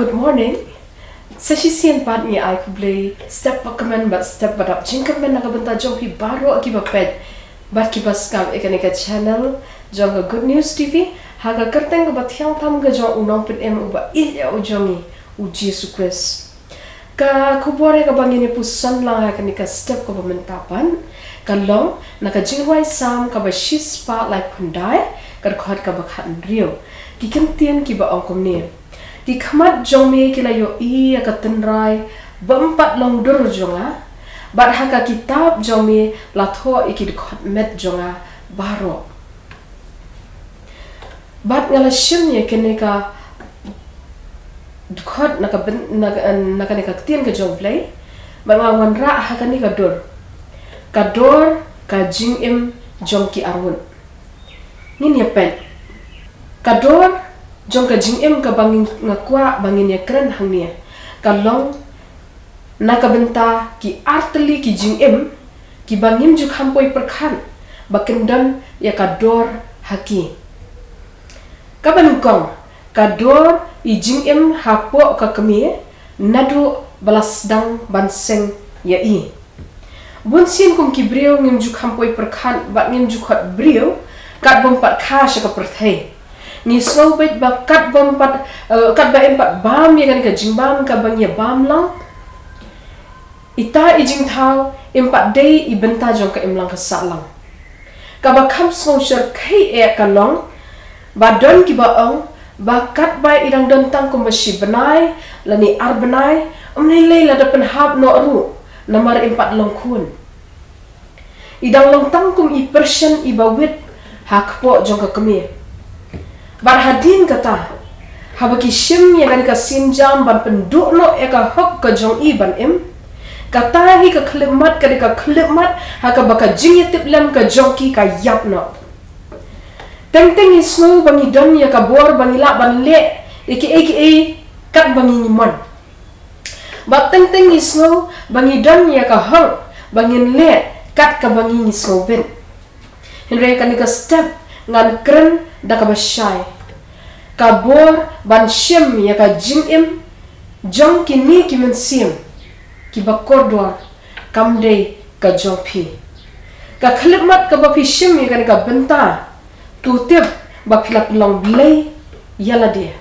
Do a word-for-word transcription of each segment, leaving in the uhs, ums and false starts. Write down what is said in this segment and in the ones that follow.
Good morning. Sa shisien pat ngi ai khublei step ba kmen bad step ba dap jingkmen na ka bynta jong phi baroh kiba peit bad kiba sngap ïa kane ka channel jong ka Good News T V ha ka kyrteng kaba thiang tam ka jong u Nongpynim uba ïeit ïa u jong ngi, u Jisu Khrist. Ka khubor ïa kaba ngin ïa puson lang ha kane ka step kaba mynta pat ka long na ka Jingrwai Salm kaba shispah laiphew khyndai, ka dkhot kaba khathynriew. Ki kyntien kiba ong kumne: Ki khmat jong me ki la ïohi ïa ka tynrai bym pat long dur jong nga, bad ha ka kitab jong me la thoh ïa ki dkhot met jong nga baroh. Bad nga la shim ïa kane ka dkhot na ka byn-, na ka, na kane ka ktien ka jong U Blei, bad nga wanrah ha kane ka dur: Ka dor ka jingim jong ki arngut. Ngin ïa peit. Ka dor jong ka jingim kaba ngi, nga kwah ba ngin ïa kren hangne ka long na ka bynta ki artylli ki jingim kiba ngim ju kham poi pyrkhat ba kin don ïa ka dor ha ki. Kaba nyngkong, ka dor i jingim hapoh ka kmie naduh ba la sdang ban seng ïa i. Bun sien kum ki briew ngim ju kham poi pyrkhat bad ngim ju khot briew kat bym pat kha sha ka pyrthei. Ngi sngew beit ba kat bym pat, eh, kat ba im pat bam ïa kane ka jingbam kaba ngi ïa bam lang, ita i jingthaw im pat dei i bynta jong ka imlang ka sahlang. Kaba kham sngewsih khie eh ka long ba don kiba ong ba katba i dang don tang kumba shi bnai lane ar bnai, ym lei lei lada pynhap noh ruh namar im pat long khun. I dang long tang kum i pyrshah iba wit ha kpoh jong ka kmie. Bad hadien kata, haba ki shim ïa kane ka sienjam ban pynduh noh ïa ka hok ka jong i ban im, kata hi ka khyllipmat ka dei ka khyllipmat ha kaba ka jingïatiplem ka jong ki ka ïap noh. Teng teng ngi sngew ba ngi don ïa ka bor ba ngi lah ban leh ïa kiei kiei kat ba ngi mon. Bad teng teng ngi sngew ba ngi don ïa ka hok ba ngin leh kat kaba ngi ngi sngew beit. Hynrei kane ka step ngan kren da kaba shai. Ka bor ban shim ïa ka jingim jong kine ki mynsiem kiba kordor kam dei ka jong phi. Ka khyllipmat kaba phi shim ïa kane ka bynta, to tip ba phi la pynlong blei ïa lade.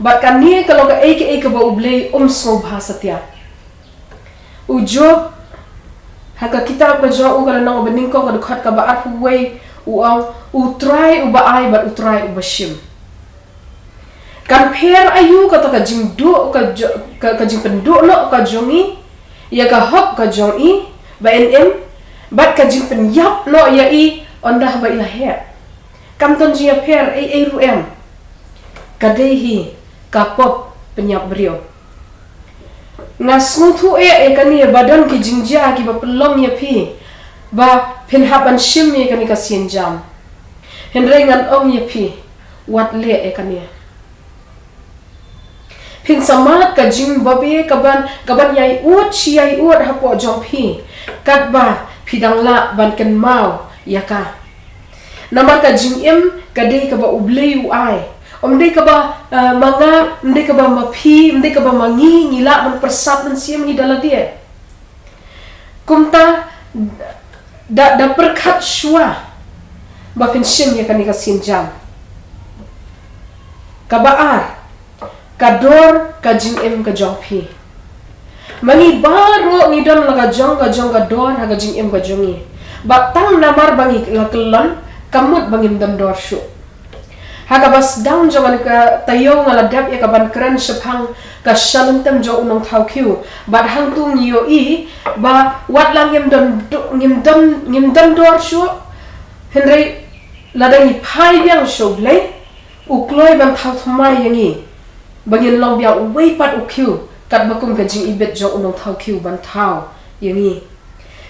Bad kane ka long kaei kaei kaba U Blei um sngewbha satia. U Job, ha ka kitab ka jong u ka lynnong ba nyngkong ka dkhot kaba arphew wei, u ong, U Trai uba ai bad U Trai uba shim. Kan pher aïu kata ka jingduh ka jo-, ka, ka jingpynduh noh ka jong i ïa ka hok ka jong i ba in im, bad ka jingpynïap noh ïa i ynda ba i la heh. Kam don jingïapher ei ei ruh em. Ka dei hi ka pop pynïap briew. Nga sngewthuh eh ïa kane ba don ki jingjia kiba pynlong ïa phi ba phin hap ban shim ïa kane ka sienjam. Hynrei ngan ong ïa phi, wat leh ïa kane. Phin sa mad ka jingbabe kaban, kaban ïai ud shi ïai ud hapoh jong phi, katba phi dang lah ban kynmaw ïa ka. Namar ka jingim ka dei kaba U Blei u ai. Ym dei kaba, eh, ma nga, ym dei kaba ma phi, ym dei kaba ma ngi, ngi lah ban pyrsad mynsiem hi da lade. Kumta da, da pyrkhat shuwa ba phin shim ïa kane ka sienjam. Kaba ar, ka dor ka jingim ka jong phi. Ma ngi baroh ngi don la ka jong ka jong ka dor ha ka jingim ka jong ngi. Bad tang namar ba ngi la kyllon, kam mut ba ngim don dor shuh. Ha kaba sdang jong kane ka taïew nga la dep ïa kaban kren shaphang ka shalynter jong u nongthaw khiew. Bad hangtu ngi ïohi ba wat la ngim don du-, ngim don, ngim don dor shuh. Hynrei lada ngi phai biang sha U Blei, u kloi ban thaw thymmai ïa ngi ba ngin long biang uwei pat u khiew, katba kum ka jingibit jong u nongthaw khiew ban thaw ïa ngi.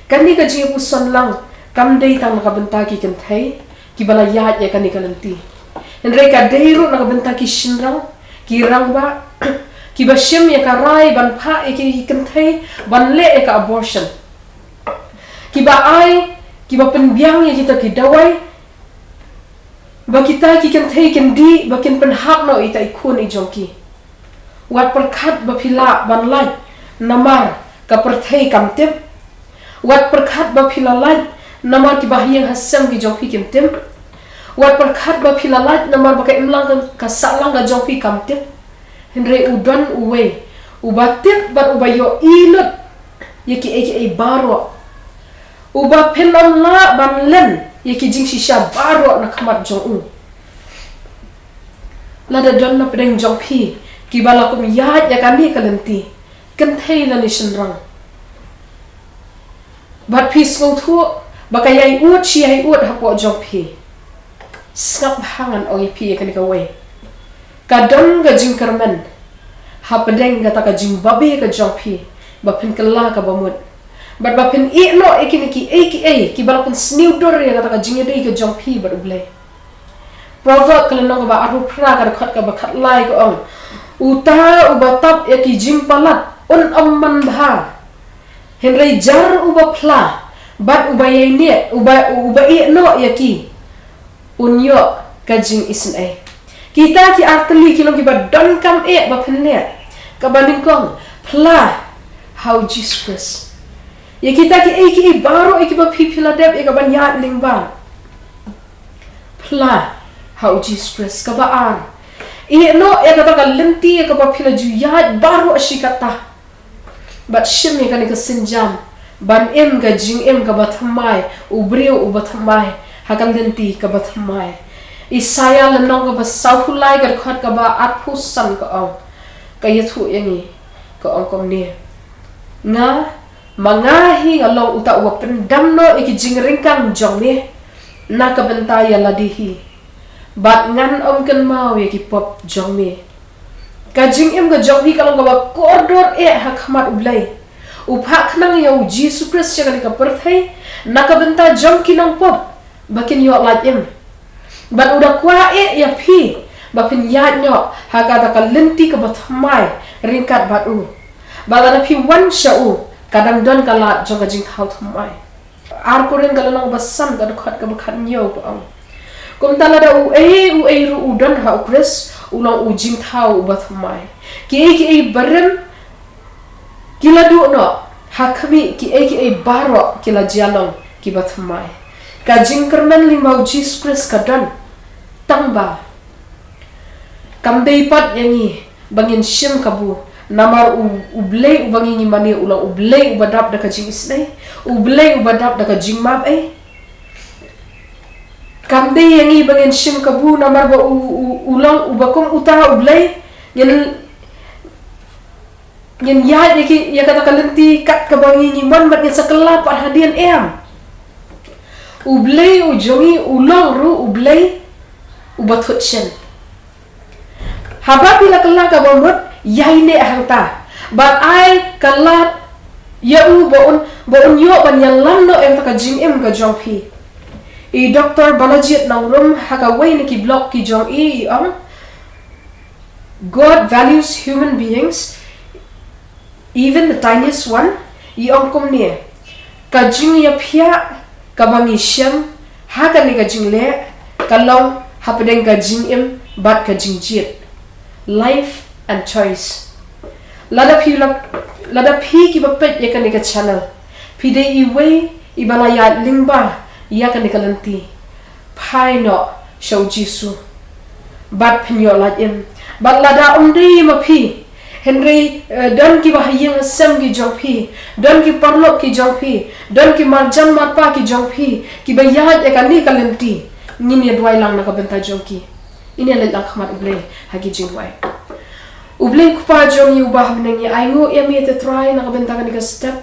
Kane ka jingïapuson lang kam dei tang na ka bynta ki kynthei kiba la ïaid ïa kane ka lynti. Hynrei ka dei ruh na ka bynta ki shynrang, ki rangbah, kiba shim ïa ka rai ban phah ïa ki kynthei ban leh ïa ka abortion. Kiba ai, kiba pynbiang ïa kita ki dawai ba kita ki kynthei kin dih ba kin pynhap noh ita i khun i jong ki. Wat pyrkhat ba phi lah ban lait namar ka pyrthei kam tip. Wat pyrkhat ba phi la lait namar ki bahaïing hasem ki jong phi kim tip. Wat pyrkhat ba phi la lait namar ba ka imlang ka, ka sahlang ka jong phi kam tip. Hynrei u don uwei uba tip bad uba ïohi lut ïa kiei kiei baroh. Uba phin ym lah ban len ïa ki jingshisha baroh na khmat jong u. Lada don na pdeng jong phi kiba la kum ïaid ïa kane ka lynti, kynthei lane shynrang, bad phi sngewthuh ba ka ïai ud shi ïai ud hapoh jong phi, sngap bha, ngan ong ïa phi ïa kane kawei. Ka don ka jingkyrmen hapdeng kata ka jingbabe ka jong phi ba phin kylla kaba mut, bad ba phin ïeh noh ïa kine kiei kiei kiba la pynsniew dur ïa kata ka jingïadei ka jong phi bad U Blei. Proverb ka lynnong kaba arphew phra ka dkhot kaba khatlai ka ong, uta uba tap ïa ki jingpalat un ym man bha, hynrei jar uba phla bad uba ïaineh, uba, uba ïeh noh ïa ki, un ïoh ka jingisynei. Kita ki artylli ki long kiba donkam eh ba phin leh. Kaba nyngkong, phla ha U Jisu Khrist. Ïa kita kiei kiei baroh ïa kiba phi, phi la dep ïa ka ban ïaid lyngba, phla ha U Jisu Khrist. Kaba ar, ïeh noh ïa kata ka lynti ïa kaba phi la ju ïaid baroh shi katta, bad shim ïa kane ka sienjam ban im ka jingim kaba thymmai, u briew uba thymmai ha ka lynti kaba thymmai. Isaïah lynnong kaba sawphew lai ka dkhot kaba arphew san ka ong, ka ïathuh ïa ngi, ka ong kumne: Nga, ma nga hi nga long uta uba pyndam noh ïa ki jingryngkang jong me na ka bynta ïa lade hi, bad ngan ym kynmaw ïa ki pop jong me. Ka jingim ka jong phi ka long kaba kordor eh ha khmat U Blei. U phah khnang ïa U Jisu Khrist sha kane ka pyrthei na ka bynta jong ki nongpop ba kin ïoh lait im, bad u da kwah eh ïa phi ba phin ïaid noh ha kata ka lynti kaba thymmai ryngkat bad u. Bad lada phi wan sha u, ka dang don ka lad jong ka jingthaw thymmai. Ar Korinth ka lynnong ba san ka dkhot kaba khathynñiew ka ong, kumta lada uei uei ruh u don ha U Khrist, u long u jingthaw uba thymmai. Kiei kiei barim ki la duh noh, ha khmih, kiei kiei baroh ki la jia long kiba thymmai. Ka jingkyrmen lyngba U Jisu Khrist ka don, tangba kam dei pat ïa ngi ba ngin shim kabu, namar U, U Blei uba ngi ngi mane u long U Blei uba dap da ka jingisynei, U Blei uba dap da ka jingmap ei. Kam dei ïa ngi ba ngin shim kabu namar ba u, u, u long uba kum uta U Blei. Ngin, ngin ïaid ïa ki, ïa kata ka lynti kat kaba ngi ngi mon bad ngin sa kylla pat hadien, em. U Blei u jong ngi u long ruh U Blei uba thut shen. Haba phi la kylla kaba mut, ïaineh hangta bad ai ka lad ïa u ba un, ba un ïoh ban ïalam noh ïa kata ka jingim ka jong phi. I Doktor Balajied Nongrum ha kawei na ki blog ki jong i, i ong, God values human beings, even the tiniest one. I ong kumne: Ka jingïaphiah kaba ngi shem ha kane ka jingleh ka long hapdeng ka jingim bad ka jingjied. Life and choice. Lada phi la, lada phi kiba peit ïa kane ka channel phi dei iwei iba la ïaid lyngba ïa kane ka lynti, phai noh sha U Jisu bad phin ïoh lait im. Bad lada ym dei ma phi, hynrei, eh, don kiba ha ïing ha sem ki jong phi, don ki paralok ki jong phi, don ki marjan marpa ki jong phi kiba ïaid ïa kane ka lynti, ngin ïa duwai lang na ka bynta jong ki. Ngin ïa leit lang khmat U Blei ha ki jingduwai. U Blei Kpa jong ngi uba ha bneng, ngi ainguh ïa me te Trai na ka bynta kane ka step.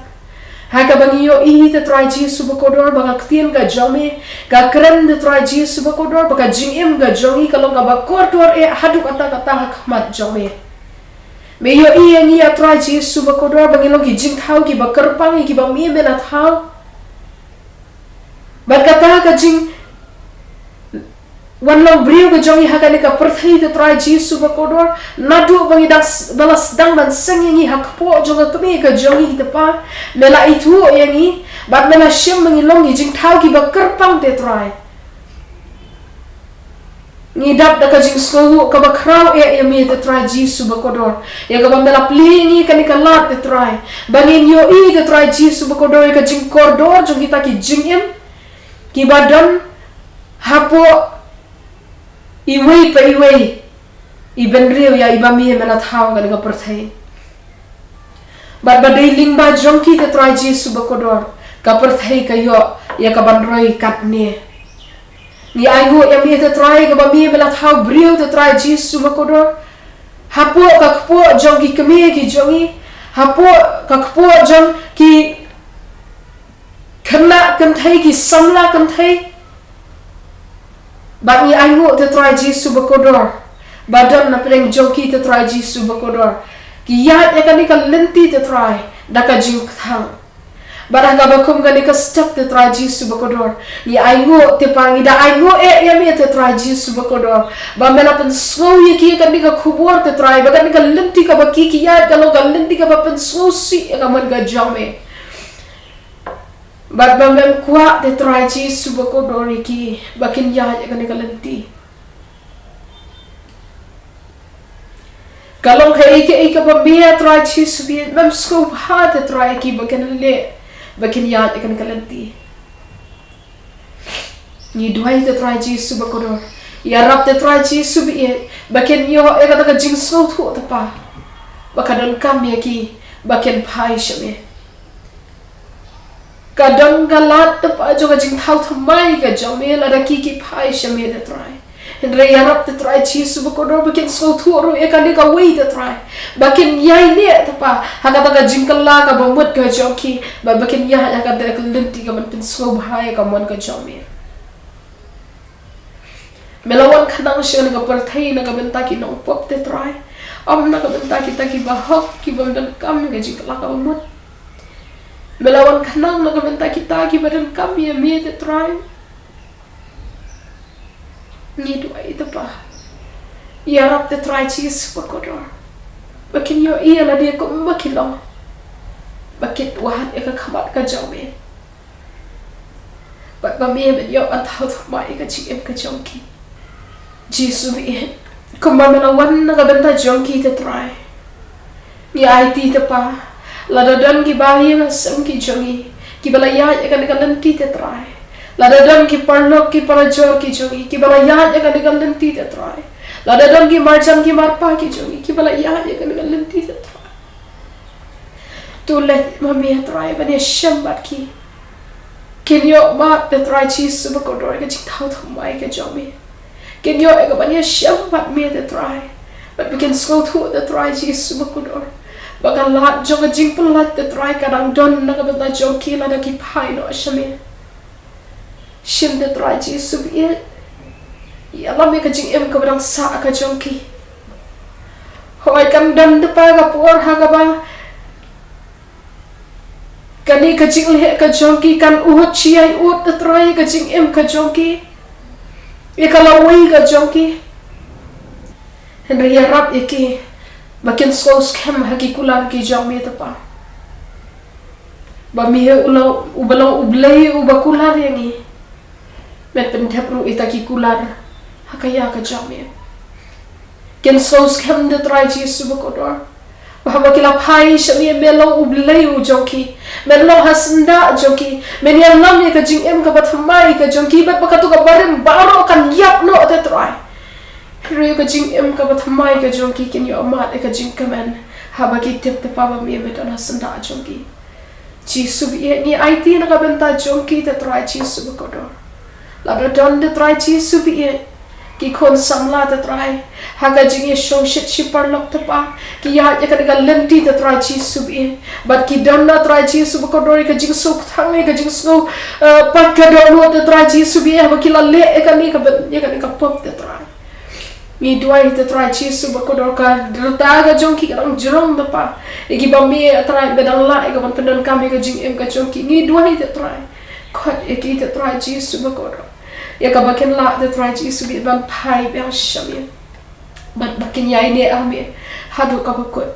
Ha kaba ngi ïohi te Trai Jisu bakordor ba ka ktien ka jong me ka kren te Trai Jisu bakordor ba ka jingim ka jong ngi ka long kaba kordor eh haduh katta katta ha khmat jong me. Me ïohi ïa ngi ïa Trai Jisu bakordor ba ngi long ki jingthaw kiba kyrpang, ïa kiba me me la thaw. Bad kata ka jing wan long briew ka jong ngi ha kane ka pyrthei te Trai Jisu bakordor, naduh ba ngi dang s-, ba la sdang ban seng ïa ngi ha kpoh jong ka kmie ka jong ngi te Pa, me la ithuh ïa ngi bad me la shim ba ngi long ki jingthaw kiba kyrpang te Trai. Ngi dap da ka jingsngewthuh kaba khraw eh ïa me, te Trai Jisu bakordor, ïa kaba me la plie ïa ngi kane ka lad, te Trai, ba ngin ïohi, te Trai Jisu bakordor, ïa ka jingkordor jong kita ki jingim kiba don hapoh iwei pa iwei i bynriew ïa iba me me la thaw ha kane ka pyrthei. Bad ba dei lyngba jong ki, te Trai Jisu bakordor, ka pyrthei ka ïoh ïa ka ban roi katne. Ngi ainguh ïa me, te Trai, kaba me me la thaw briew, te Trai Jisu bakordor, hapoh ka kpoh jong ki kmie ki jong ngi, hapoh ka kpoh jong ki khynnah kynthei, ki samla kynthei. Bad ngi ainguh, te Trai Jisu bakordor, ba don na pdeng jong ki, te Trai Jisu bakordor, ki ïaid ïa kane ka lynti, te Trai, da ka jingpyrshang. Bad ha kaba kum kane ka step, te Trai Jisu bakordor, ngi ainguh, te Pa, ngi da ainguh eh ïa me, te Trai Jisu bakordor, ba me la pynsngew ïa ki ïa kane ka khubor, te Trai, ba kane ka lynti kaba ki ki ïaid ka long ka lynti kaba pynsngewsih ïa ka mon ka jong me. Bad ba mem kwah, te Trai Jisu bakordor, ïa ki ba kin ïaid ïa kane ka lynti. Ka long kaei kaei kaba me, Trai Jisu, ba mem sngewbha, te Trai, ïa ki ba kin leh, ba kin ïaid ïa kane ka lynti. Ngi duwai, te Trai Jisu bakordor, ïarap, te Trai Jisu, ba ïa, ba kin ïoh ïa kata ka jingsngewthuh, te Pa, ba ka donkam ïa ki ba kin phai sha me. Ka don ka lad, te Pa, jong ka jingthaw thymmai ka jong me lada ki ki phai sha me, te Trai. Hynrei ïarap, te Trai Jisu bakordor, ba kin sngewthuh ruh ïa kane kawei, te Trai, ba kin ïaineh, te Pa, ha kata ka jingkylla kaba mut ka jong ki, ba, ba kin ïaid ha kata ka lynti ka ban pynsngewbha ïa ka mon ka jong me. Me la wan khnang sha kane ka pyrthei na ka bynta ki nongpop, te Trai, ym na ka bynta kita kiba hok, ki bym donkam ïa ka jingkylla kaba mut. Me la wan khnang na ka bynta kita kiba donkam ïa me, te Trai. Ngi duwai, te Pa, ïarap, te Trai Jisu bakordor, ba kin ïohi ïa lade kumba ki long, ba kin wad ïa ka khmat ka jong me. Bad ba me men ïoh ban thaw thymmai ïa ka jingim ka jong ki. Jisu, ba ïeit, kumba me la wan na ka bynta jong ki, te Trai, ngi aiti, te Pa, lada don kiba ïeng ha sem ki jong ngi kiba la ïaid ïa kane ka lynti, te Trai, lada don ki paralok ki parajor ki jong ngi kiba la ïaid ïa kane ka lynti, te Trai, lada don ki marjan ki marpa ki jong ngi kiba la ïaid ïa kane ka lynti, te Trai, to leit ma me, Trai, ban ïashem bad ki. Kin ïoh mad, te Trai Jisu bakordor, ïa ka jingthaw thymmai ka jong me. Kin ïoh ïa ka ban ïashem bad me, te Trai, bad ba kin sngewthuh, te Trai Jisu bakordor, ba ka lad jong ka jingpyllait, te Trai, ka dang don na ka bynta jong ki lada ki phai noh sha me. Shim, te Trai Jisu, ba ïeit, ïalam ïa ka jingim kaba dang sah ka jong ki. Hooid, kan don, te Pa, ka por ha kaba kane ka jingleh ka jong ki kan ud shi ai ud, te Trai, ïa ka jingim ka jong ki, ïa ka lawei ka jong ki. Hynrei ïarap ïa ki ba kin sngew skhem ha ki kular ki jong me, te Pa, ba me u long, uba long U Blei uba kular ïa ngi. Men pyndep ruh ïa kita ki kular ha ka ïa ka jong me. Kin sngew skhem, te Trai Jisu bakordor, ba haba ki la phai sha me, me long U Blei u jong ki, men long ha syndah jong ki, men ïalam ïa ka jingim kaba thymmai ka jong ki, bad ba kato ka barim baroh kan ïap noh, te Trai. Hynrei ka jingim kaba thymmai ka jong ki kin ïoh mad ïa ka jingkmen haba ki tip, te Pa, ba me me don ha syndah jong ki. Jisu, ba ïeit, ngi aiti na ka bynta jong ki, te Trai Jisu bakordor. Lada don, te Trai Jisu, ba ïeit, ki khun samla, te Trai, ha ka jingïashongshit shi paralok, te Pa, ki ïaid ïa kane ka lynti, te Trai Jisu, ba ïeit, bad ki don na, Trai Jisu bakordor, ïa ka jingsngewthuh, ïa ka jingsngew, eh, pat ka dohnud, te Trai Jisu, ba ïeit, ba ki la leh ïa kane ka byn, ïa kane ka pop, te Trai. Ngi duwai, te Trai Jisu bakordor, ka rta ka jong ki ka dang jrong, te Pa, ïa kiba me, Trai, me dang lah ïa ka ban pyndonkam ïa ka jingim ka jong ki. Ngi duwai, te Trai, khot ïa ki, te Trai Jisu bakordor, ïa kaba kin lah, te Trai Jisu, ba ïeit, ban phai biang sha me, bad ba kin ïaineh ha me haduh kaba kut.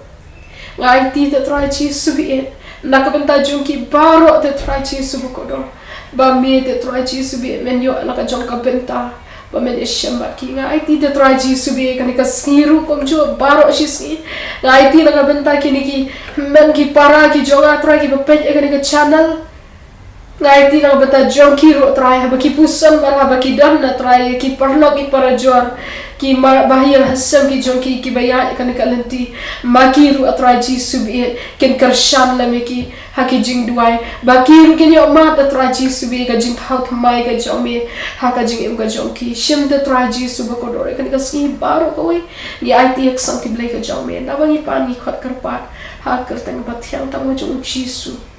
Nga aiti, te Trai Jisu, ba ïeit, na ka bynta jong ki baroh, te Trai Jisu bakordor, ba me, te Trai Jisu, ba ïeit, men ïoh la ka jong ka bynta ba men ïashem bad ki. Nga aiti te Trai Jisu ba ïa kane ka sngi ruh kumjuh baroh shi sngi. Nga aiti na ka bynta kine ki hynmen ki para ki jong nga Trai kiba peit ïa kane ka channel. Nga aiti na ka bynta jong ki ruh Trai haba ki puson bad haba ki don na Trai ïa ki paralok ki parajor ki ma-, ba ïa ha sem ki jong ki kiba ïaid ïa kane ka lynti. Ma ki ruh Trai Jisu ba ïa kin kyrshan lem ïa ki ha ki jingduwai. Ba ki ruh kin ïoh mad da Trai Jisu ba ïa ka jingthaw thymmai ka jong me ha ka jingim ka jong ki. Shim te Trai Jisu ba kordor ïa kane ka sngi baroh kawei. Ngi aiti ïa ka song ki Blei ka jong me. Naba ngi pan ngi khot kyrpad ha ka kyrteng ba thiang tang ka jong u Jisu.